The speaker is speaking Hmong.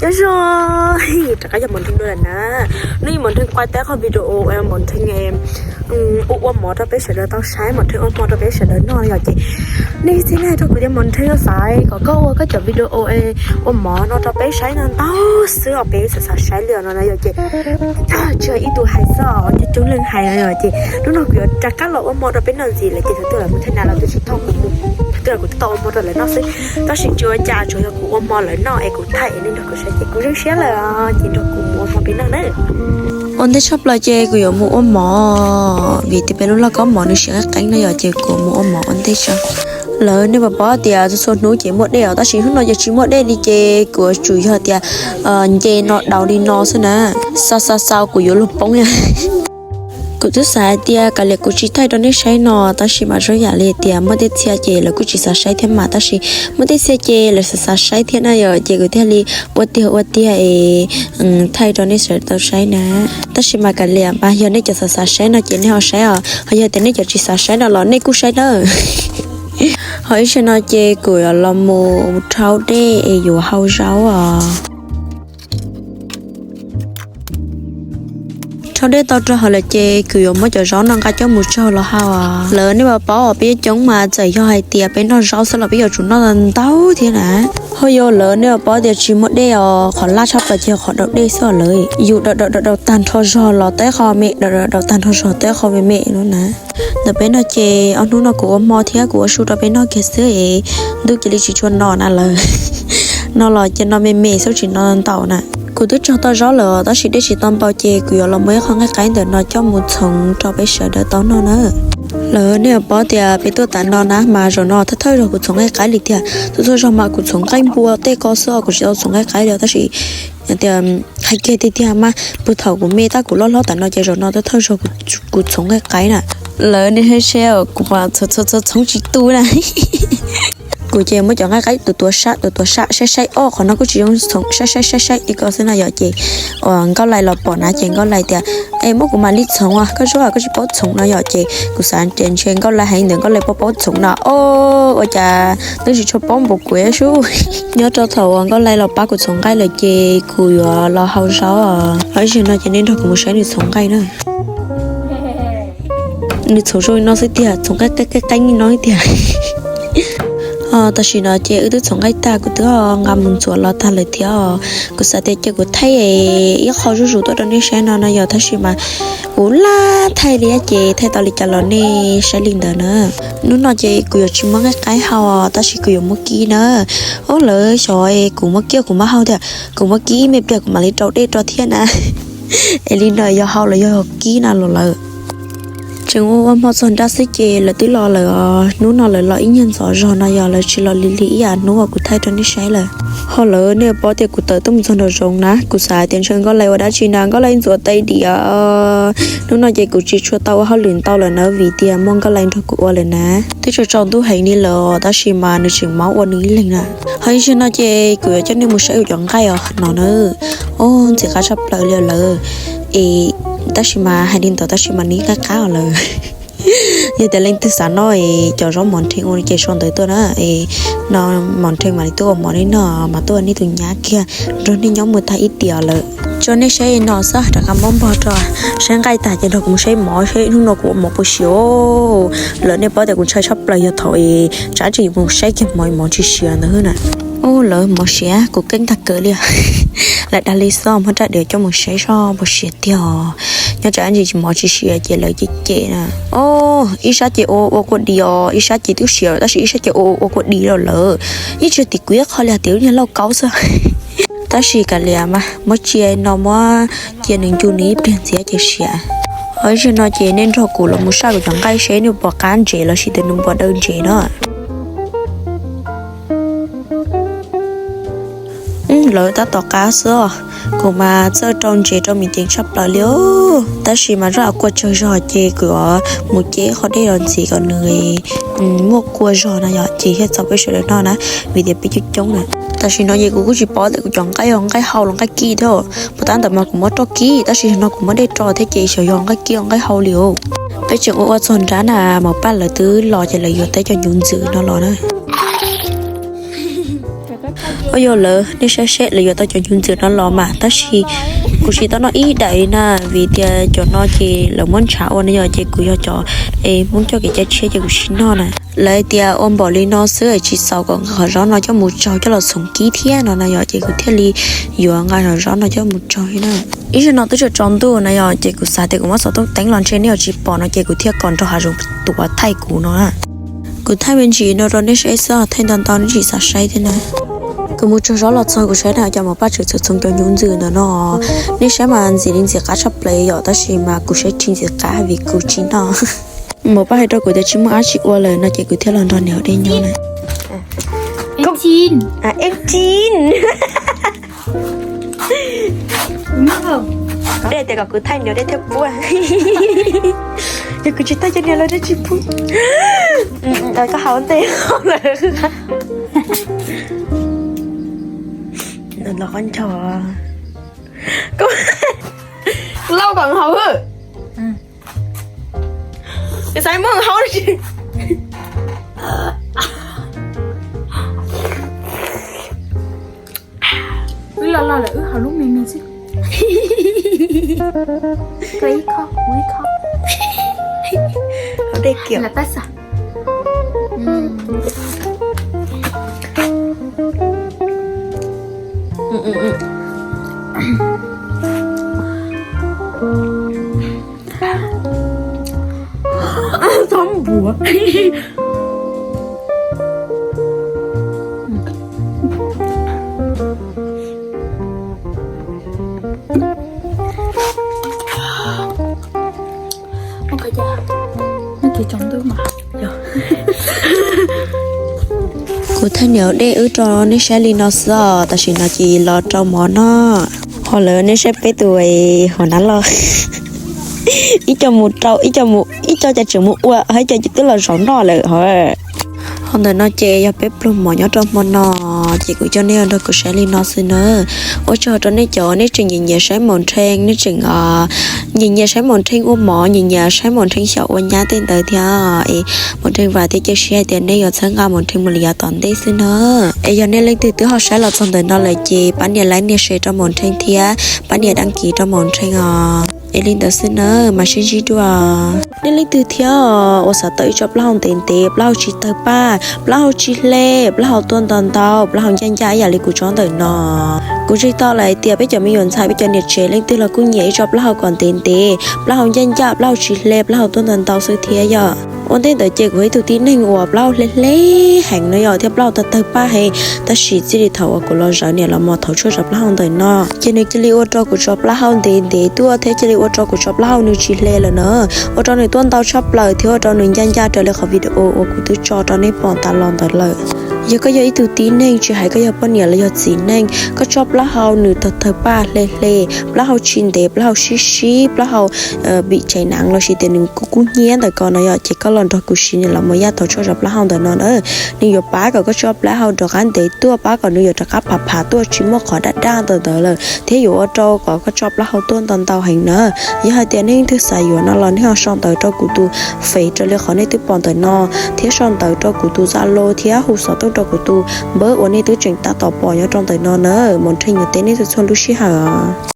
Nyob zoo, rov qab yog Mos Nrheej dua lawm na. Hnub no Mos Nrheej quaj teb qhov video uas Mos Nrheej ua ua mov rau peb sawv daws tau saib, Mos Nrheej ua hmo rau peb sawv daws noj yom. Ces nej txhia leej twg kuj tias Mos Nrheej xav kom koj ua koj cov video ua mov no rau peb saib no ntau xwb os, peb xav xav saib li os no na yom. Ces tsis yog ib tug hais xwb os, coob coob leej hais no yom. Ces hnub no kuv yuav rov qab los ua hmo rau peb noj ntxiv lawm, ces thaum twg los kuv thaij na los twb tsis tau, kuv mus, thaum twg los kuv tau ua hmo rau lawv noj xwb. Tab sis tsis ua cas, tsuas yog kuv ua hmo lawv noj es kuv thaij es nej nrog kuv saib ces kuv zoo siab lawm os, ces nrog kuv mus ua hmo peb noj na. Ua ntej tshaj plaws ces kuv yuav mus ua mov, vim tias peb lub lauj kaub mov nws siav qeeb qeeb no yom, ces kuv mus ua mov ua ntej tso. Lawv nej puas paub tias txhua txhua hnub ces muaj dej os, tab sis hnub no ces tsis muaj dej li ces kuv yuav tsum yog tias nce no daus li no xwb na. Xav xav xav kuv yuav luag poob. Kuv twb xav hais tias kav liam kuv tsis thaij rau nej saib no, tab sis mas zoo yam li tias muaj tej txhia ces lawv kuj tsis xav saib thiab mas, tab sis muaj tej txhia ces lawv xav xav saib thiab na yom, ces kuv thiaj li ua tiag ua tiag es thaij rau nej sawv daws tau saib na. Tab sis mas kav liam mas yog nej cov xav xav saib no ces nej ho saib os, ho yog tias nej cov tsis xav saib no los nej kuj saib na. Ho ib zaug no ces kuv yuav los mus rhaub dej es yuav hau zaub os. Rhaub dej tau rau hauv lawm ces kuv yuav muab cov zaub no nqa coj mus tsaug los hau os. Lawv nej puas paub os, peb coob mas txawm yog hais tias peb noj zaub xwb los peb yuav tsum noj ntau thiab na. Ho yog lawv nej puas paub tias tsis muaj dej os, qhov laj tshaj plaws ces yog qhov daus dej xwb os lawv. Yus daus daus daus daus tag nrho zog los tau ib qho me, daus daus daus tag nrho zog tau ib qho me me no na. Ntawm peb no ces ob hnub no kuv ua hmo thiab kuv ua su rau peb noj kiag xwb es ntuj cia li tsis tshua no na lawm. No los cia no me me xwb tsis no ntau na. Kuv twb tsaug tau zaub lawm tab sis dej tsis tau npau ces kuv yuav los muab ib qho nqaij qaib ntawm no coj mus txhoov rau peb sawv daws tau noj na. Lawv nej puas paub tias peb tuaj tas no na mas zaum no thawj thawj zaug kuv txhoov nqaij qaib li tiag. Txhua txhua zaug mas kuv txhoov nqaij npua tej ko xwb os, kuv tsis tau txhoov nqaij qaib li tab sis tias hais kiag tiag tiag mas puag thaum kuv me tab kuv loj hlob tas no ces zaum no thawj thawj zaug kuv txhoov nqaij qaib na. Lawv nej saib saib kuv mas txhoov txhoov txhoov tsis tu na. Kuv ces muab cov nqaij qaib tuav tuav sab tuav tuav sab saib saib, o qhov no kuj tsis zoo txhoov, saib saib saib saib li ko xwb no yom. Ces uas Nkauj Lais los pom na ces Nkauj Lais tias, es muab kuv mam li txhoov os, koj zaub koj tsis paub txhoov no yom. Ces kuv xav tias ntshe Nkauj Lais hais ntawd Nkauj Lais paub paub txhoov no, o ua cas twb tsis tshua paub npaum kuv sub. Nyob rau thaum uas Nkauj Lais los pab kuv txhoov nqaij lawm ces kuv yuav los hau zaub os. Ho ib zaug no ces nej nrog kuv mus saib nws txhoov nqaij na. Nws txhoov zoo li no xwb tiag, txhoov qeeb qeeb qeeb li no xwb tiag. Tam sim no ces wb twb txhoov nqaij tag, kuv twb nqa mus ntxuav los tag lawm thiab os. Kuv xav tias cia kuv thaij ib qho zuj zus tuaj rau nej saib no no yom, tab sis mas kuv lam thaij li ces thaij tau li cas los nej saib li ntawd na. Hnub no ces kuv yuav tsis muab nqaij qaib hau os, tab sis kuv yuav muab kib na. Ub, lawv xyov kuv muab kib kuv muab hau tiag, kuv muab kib ib me pliag kuv mam li rau dej rau thiab na. Es li no yog hau los yog kib na los lawm. Tseem ua ua hmo txog nrab xwb ces lawv twb los lawm os. Hnub no lawv los ib nyuag ntxov zog no yog lawv tsis los li li ib yam hnub uas kuv thaij rau nej saib lawm. Ho lawv nej paub tias kuv tawm tuaj mus txog nraum zoov na, kuv xav tias ntshe Nkauj Lais ua dab tsi na, Nkauj Lais ntxuav tais diav. Hnub no ces kuv tsis tshua tau ua hauj lwm ntau lawm na vim tias muaj Nkauj Lais nrog kuv ua lawm na. Twb tsaus tsaus ntuj heev li lawm tab sis mas nws tseem mob ua nws ib leeg na. Ho ib zaug no ces kuv yuav coj nej mus saib kuv cov nqaij os no na. Ub, ntxim qab tshaj plaws li lawm. Es tab sis mas hais li ntawd tab sis mas nws qab qab os lawm. Yog tias leej twg xav noj es cov zaub mov nrheev ua ces sau ntawv tuaj na. Es no mov nrheev mam li tuaj ua mov nej noj mas tuaj ua nej tus nyab kiag nrog nej nyob mus tag ib tiam lawm. Tso nej saib no xwb rov qab muab npog rau. Saib nqaij tag ces nrog kuv mus saib mov, saib hnub no kuv ua mov puas siav. Lawv nej paub tias kuv ntshai tshaj plaws yog thaum es tsam tseem yuav mus saib kiag mov, mov tsis siav ntawd na. Ub, lawv mov siav kuv keeb tag kawg li. Lawv dag li xwb, muab rab diav coj mus saib seb puas siav tiag. Nyob tsam ntsis mov tsis siav ces lawv cem cem na. Ub, ib sab ces ua ua kua dis os, ib sab ces twb siav tab sis ib sab ces ua ua kua dis los lawm. Yeej tsis tim kuv ib qho li, hais tias lub niag lauj kaub xwb. Tab sis kav liam mas muab cia no, muab cia nws ncu nws ib pliag ntxiv ces siav. Ho ib zaug no ces nej nrog kuv los mus saib kuv cov nqaij seb nws puas qab ntsev los sis tias nws puas daw ntsev na. Lawv tab tom qab xwb os. Kuv mas txawj rau ntsev rau me ceev tshaj plaws li os. Tab sis mas zaj kua tsawg zog ces kuv yuav mus ce qhov dej los ntxiv kom nws muaj kua zog no yom, ces thiaj txaus peb sawv daws noj na, vim tias peb coob coob na. Tam sim no ces kuv kuj tsis paub tias kuv cov nqaij yog nqaij hau los nqaij kib thiab. Puas tab ntawd mas kuv muab rau kib tab sis no kuv muab dej rau thiab ces xyov yog nqaij kib nqaij hau li os. Peb tseem ua ua txog nrab na, Maum Paj lawv twb los ces lawv yuav teb cov nyuv ntxwm no los na. Ua yog lawv, nej saib seb lawv yuav tau cov hnyuv ntxwm no los mas, tab sis kuv tsis tau noj ib daim na, vim tias cov no ces lawv muab ntshav ua no yom, ces kuv yog cov es Hmoob coj kev cai tshiab ces kuv tsis noj na. Lawv tias ua npaum li no xwb tsis xaus kom nqa qhov zaub no coj mus tsau coj los txhoov kib thiab no na yom, ces kuv thiaj li yuav nqa qhov zaub no coj mus tsau na. Ib zaug no twb tsaus tsaus ntuj na yom, ces kuv xav tias kuv muab xov tooj teeb los ntshe nej yuav tsis pom no ces kuv thiaj kom nrog hav zoov tuav thaij kuv no na. Kuv thaij me ntsis no rau nej saib xwb, thaij ntau ntau nej tsis xav saib thiab na. Kuv mus tsau zaub los txog kuv saib na cov mos paj tseem txhoov txhoov cov hnyuv ntxwm ntawm no. Nej saib mas ntxim li ntxim qab tshaj plaws yom, tab sis mas kuv saib tsis ntxim qab vim kuv tsis noj. Mos paj hais rau kuv tias tsis muaj dab tsi ua lawm no ces kuv thiaj los nrog niam dej nyob na. Ej tsis, dej tias kom kuv thaij niam dej thiaj puas. Yog kuv tsis thaij ces niam lawv dej tsis puas. Koj haus ntej lawm. Los qhov ncho. Lauj kom haus. Xaiv muab haus tsis. Wb los los lawm wb haus lub me me xwb. Koj ib khob kuv ib khob. Haus dej kiag. Tab xas. Txhob npuav. Kuv thaij niam dej wb rau nej saib li no xwb os, tam sim no ces los rau mov noj. Ho lawv nej saib peb tus hauv nab los, ib co mus rau, ib co mus, ib co cas tseem mus ua, ho ib co ces twb los zaum noj lawm hos. Ho ntawm no ces yog peb pluag mov nyob rau hmo no, ces kuv coj nej nrog kuv saib li no xwb na. Ua tsaug rau nej cov nej tseem nyiam nyiam saib Maum Nrheej, nej tseem nyiam nyiam saib Maum Nrheej ua mov, nyiam nyiam saib Maum Nrheej xyaum ua nyab tej ntawd thiab es Maum Nrheej vam thiab cia siab hais tias nej yuav txhawb nqa Maum Nrheej mus li yav tom ntej xwb na. Es yog nej leej twg twb ho saib los txog ntawm no lawm ces pab nias like nias share rau Maum Nrheej thiab pab nias đăng ký rau Maum Nrheej os. Es li ntawd xwb na, mam sib ntsib dua. Nej leej twg thiab uas xav tau ib tsob plaub hau ntev ntev, plaub hau tsis tawg paj, plaub hau tsis hle, plaub hau tuaj ntau ntau, plaub hau ncaj ncaj ib yam li kuv tsob ntawm no. Kuv ntseeg tau lawm hais tias peb cov me nyuam ntxhais peb cov niam tsev leej twg los kuj nyiam ib tsob plaub hau kom ntev ntev, plaub hau ncaj ncaj, plaub hau tsis hle, plaub hau tuaj ntau ntau xwb thiab yom. Ua ntej ntawd ces kuv ib tug tib neeg uas plaub hau hle hle heev no yom, thiab plaub hau tawg tawg paj heev, tab sis txij li thaum uas kuv los zawv niam los mos thaum tshuaj zov plaub hau ntawm no, ces nws cia li ua rau kuv tsob plaub hau ntev ntev tuaj thiab cia li ua rau kuv tsob plaub hau nws tsis hle lawm na. Ua rau nws tuaj ntau tshaj plaws thiab ua rau nws ncaj ncaj raws li qhov video uas kuv twb tso rau nej pom tas los ntawd lawm. Yog koj yog ib tug tib neeg, tsis hais koj yog poj niam los yog txiv neej, koj tsob plaub hau nws tawg tawg paj hle hle, plaub hau tsis ntev, plaub hau sib sib, plaub hau pim chais nav lossis tias nws kub kub hnyiab ntawm ko no yom, ces koj los nrog kuv siv niam los mos yaj thaum tshuaj zov plaub hau ntawm no na. Nws yuav pab kom koj tsob plaub hau rov qab ntev tuaj, pab kom nws yuav rov qab phav phav tuaj tsis muaj qhov daj daj ntawm ntawd lawm, thiab yuav ua rau kom koj tsob plaub hau tuaj ntau ntau heev na. Yog hais tias nej leej twg xav yuav no los nej ho sau ntawv rau kuv tus Face raws li qhov nej twb pom ntawm no, thiab sau ntawv rau kuv tus Zalo thiab hu xov tooj rau kuv tus npawb uas nej twb tseem tab tom pom nyob rau ntawm no na. Maum Nrheej yuav teb nej txhua txhua lub sij hawm os.